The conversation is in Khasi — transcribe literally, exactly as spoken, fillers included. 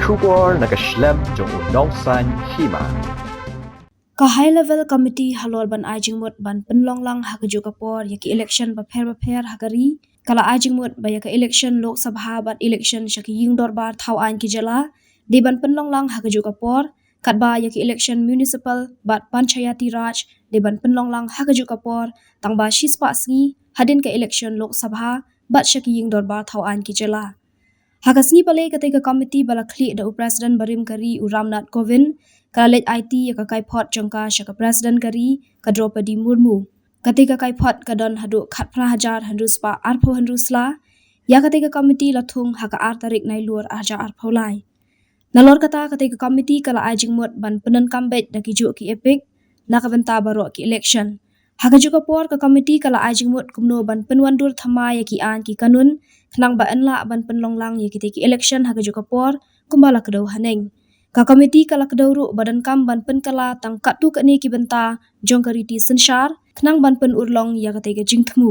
Khubor na ka shlem jong u Nongsaiñ Hima. Ka High Level Committee halor ban ai jingmut ban pynlong lang ha kajuh ka por ïa ki election bapher bapher ha ka ri, ka la ai jingmut ba ïa ka election Lok Sabha bad election sha ki ïing dorbar thaw aiñ ki jylla dei ban pynlong lang ha kajuh ka por, katba ïa ki election municipal bad Panchayati Raj dei ban pynlong lang ha kajuh ka por, tangba shispah sngi hadien ka election Lok Sabha bad sha ki ïing dorbar thaw aiñ ki jylla. Ha ka sngi Palei, katei ka committee ba la khlieh da u President barim ka ri, u Ramnath Kovind, ka la leit aiti ïa ka kaiphod jong ka sha ka President ka ri, ka Droupadi Murmu. Katei ka kaiphod ka don haduh khatphra hajar hynriew spah arphew hynriew sla. Ïa katei ka committee la thung ha ka ar tarik Nailur ar hajar arphew lai. Nalor kata, katei ka committee ka la ai jingmut ban pyndonkam beit da kijuh ki EPIC na ka bynta baroh ki election. Ha kajuh ka por, ka committee ka la ai jingmut kumno ban pynwandur thymmai ïa ki aiñ ki kanun khnang ba yn lah ban pynlong lang ïa kitei ki election ha kajuh ka por kumba la kdew haneng. Ka committee ka la kdew ruh ba donkam ban pynkylla tang katto katne ki bynta jong ka riti synshar khnang ban pynurlong ïa katei ka jingthmu.